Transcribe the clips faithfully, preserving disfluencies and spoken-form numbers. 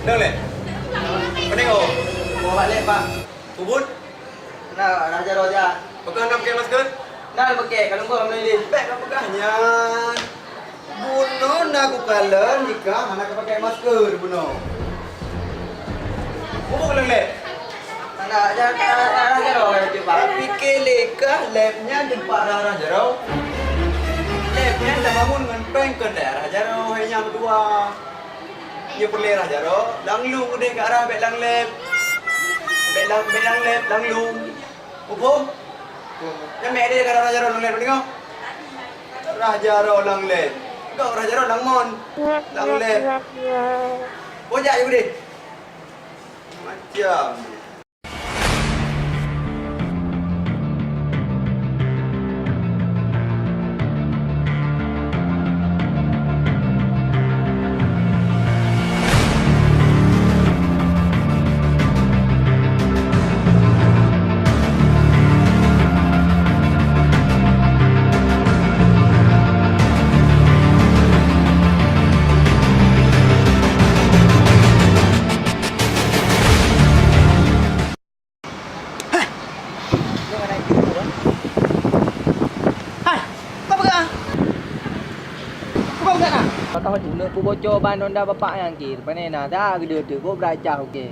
Dong lé. Pening oh. Bawa balik, Pak. Ubun. Nah, raja roja. Pegang nam pakai masker. Nah, pakai. Kalau enggak, mana ini? Baik, kau pegang nyan. Bunoe na kukalon jika hana kapakai masker bunoe. Bubuet leueh leb. Hana, jangan, jangan, jangan, jangan, jangan, jangan. Pike lé kah leb nyan teumpat rah-rah jaroe? Leb nyan tabangun ngon péng keu daerah jaroe, hai nyan meutuah. Nyoe peureulée rah jaroe, lam lu udeh ka rah bék lam leb. Bék lam, bék lam leb, lam lu. Muphom? Nyan meu'en deh ka rah jaroe lam leb, deungoe? Rah jaroe lam leb. Gok rah jaroe lam mon. Lam leb. Pojak je udeh. Macam. Hai, kau peugah? Kau peugah na? Pakon uneuk peuboco ban honda bapak nyang kir, pane na dah geude teuh, kok brat cah, oke.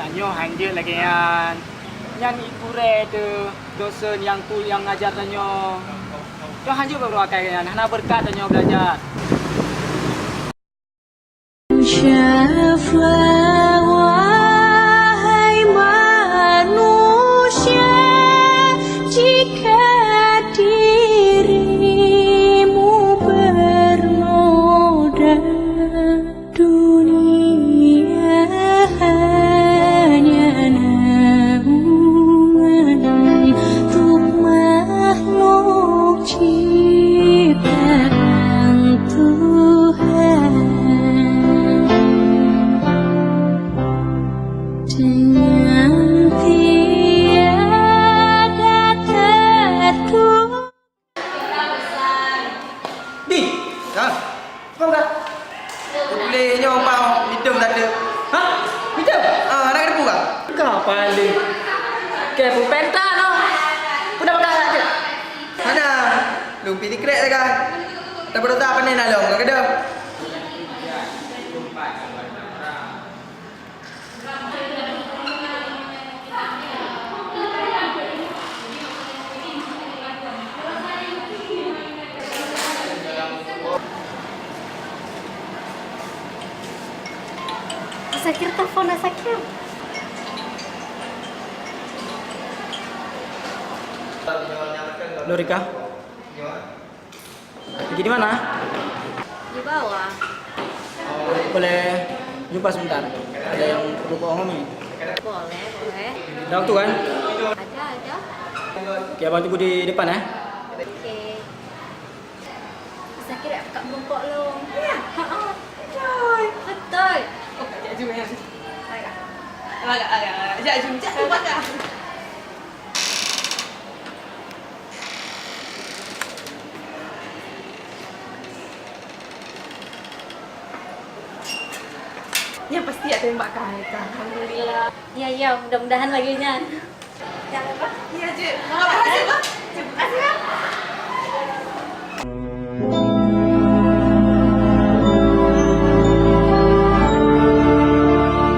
Tanyoe hanjeuet lagée nyan. Nyan ibu re teuh dosen nyang tu nyang ngajar tanyoe. Nyoe hanjeuet beureuakai nyan, hana beureukat tanyoe beulajar. Syafa, wahai manusia, jika dirimu bernoda, dunia hanya naungan untuk makhluk ciptaan Tuhan. Dengan tiada terduga. Di, ha? Apa bukan? Boleh nyoe mau minum tak ada. Ha? Minum? Ah, nak ada buka? Kau paling. Kayak pun penta no. Pun dah pegang tak ada. Mana? Lumpi di krek dah kan. Tak berdosa apa ni nak long? Kau kena. Sakir telepon, Sakir. Nurika. Lagi di mana? Di bawah. Boleh jumpa sebentar? Ada yang perlu kau omongin? Boleh, boleh. Ada waktu kan? Ada, ada. Oke, abang tunggu di depan, eh. Oke. Sakit tak buka mulut lu? Ya. Ha, ha. Betul. Betul. Oh, tak jauh ya. Agak. Agak, agak, agak. Jap, jap, jap, agak. Nyan pasti ada tembak kah, Alhamdulillah. Ya, ya, mudah-mudahan lagi nyan. Ya, Pak. Ya, Cik. Terima kasih, Pak. Terima kasih, Pak.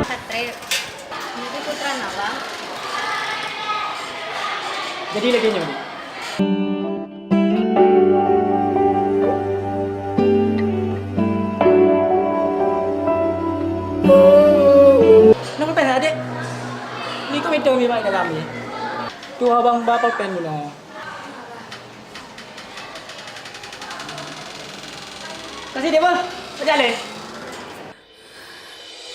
Patrick. Jadi lagi nyoe. Nang pen adek. Ni kau minta mi mai dalam ni. Tu abang bapa pen guna. Kasih dia, Bang. Kerja leh.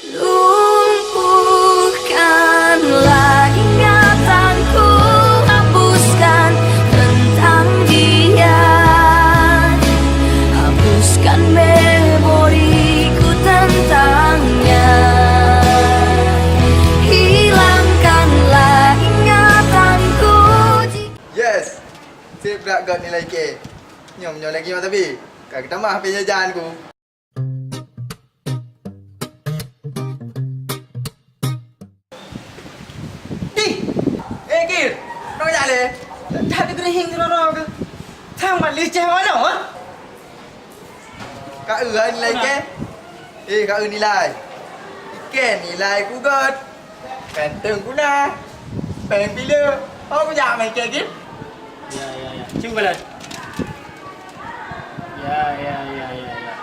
Lumpuhkanlah ingatanku, hapuskan tentang dia, hapuskan memoriku tentangnya, hilangkanlah ingatanku. Yes, sip gak got nilai K. Nyom nyoe lagi mata bi. Ka keutambah P J J ku. That deuh geurehieng keudroe-droe keuh. Sang ban liceh manoe, ha? Ka eu nilai kèe? Eh, ka eu nilai. Ikèe nilai ku göt. Ganteng ku na. Péng pih le. Oh, kujak main kèe git. Ya, ya, ya. Cuba lah. Ya, ya, ya, ya, ya.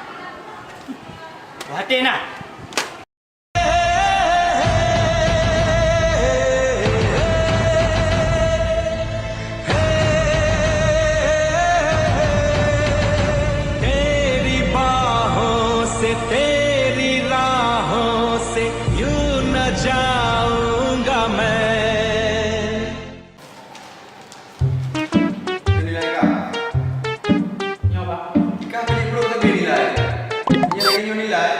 Wah, hati nah. तेरी बाहों से, तेरी राहों से यूं न जाऊंगा मैं। Nyoe nilai kah? Nyoe, Pak. Ikah bri ploh sabe nilai. Nyoe lagèe nyoe nilai.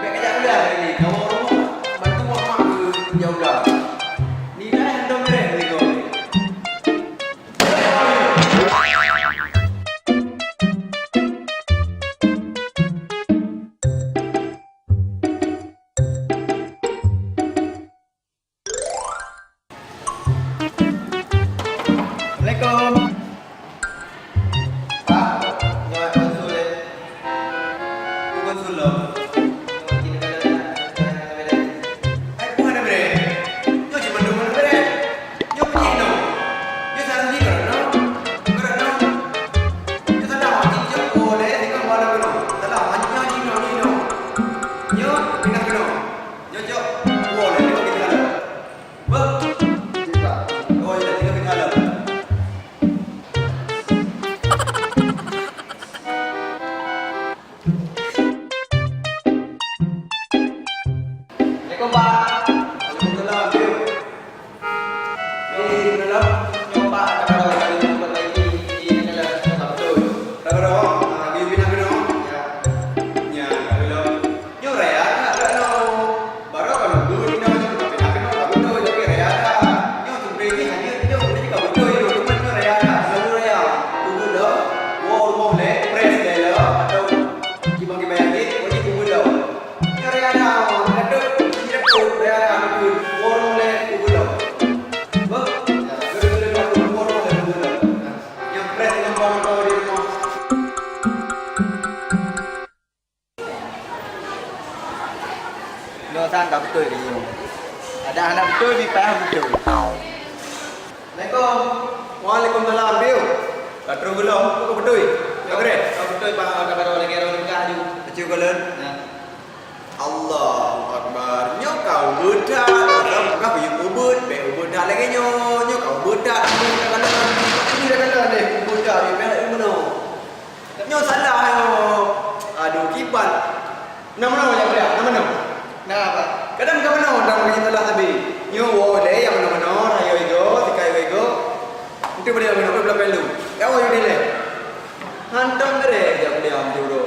Bèk kajak kuliah lagèe nyoe. Kawa rumoh, bantu mak-mak keu jak ulang. Nilai hana meuréh lé gob. Assalamualaikum. Pak, nyoe konsul, eh. Konsul lom. Hai, bukan ada bere. Nyoe cuma dua mana bere. Nyoe pergi no. Nyoe sana ni kerana. Kerana. Nyoe sana, cik cok boleh, ni kan boleh kerana. Salah, hanya ni no, ni no. Nyoe pindah kerana. Nyoe cok, boleh, ni kan kita ada. Bah. Oh, ya, tinggal kita ada. Assalamualaikum, Pak. Waalaikumsalam, Biu. Di dalam nyoe, Pak, ada barang kali buat lagi di dalam, betul. Ada barang, ah, di bina bina. Ya. Ya, ada barang. Nyoe raya, ada barang. Baru kalau dulu kita macam tapi tapi mau tak betul, tapi raya dah. Nyoe tu beri ni hanya nyoe, kita juga betul itu, cuma nyoe raya dah, selalu raya. Dulu dah, wow, wow, le, press deh lah, atau kiban kiban lagi, wajib tunggu dah. Nyoe raya dah, datuk, datuk, raya dah, betul. Wow, wow, le, tunggu dah. Bah, ya, betul, betul, betul, wow, wow, le, tunggu dah. Yang press dengan bawang-bawang di rumah. Nyoe sang ka beutôi lagèe nyoe. Adak hana beutôi, mipah beutôi. Assalamualaikum. Waalaikumsalam, Biu. Ka trôh gohlom, peue ka beutôi? Ka beureh? Ka beutôi, Pak, ka beutôi lagèe roh nikah aju. Acu gohlom? Nah. Allahu Akbar. Nyoe ka ubeut that. Ka bukan yum ubeut, bèk ubeut that lagèe nyoe. Nyoe ka ubeut that. Ubeut that, ubeut that, ubeut that. Nyoe salah nyoe. Aduh, kiban. Na meunoe nyang mulia, na meunoe. Na, Pak. Kadang ka meunoe, dang meunoe salah sabe. Nyoe woe lé nyang meunoe-meunoe, rayo igo, sikai igo. Enteuk beude meunoe, beude pelu. Ya, woe lé. Hantom gere jak mulia, Ampiro.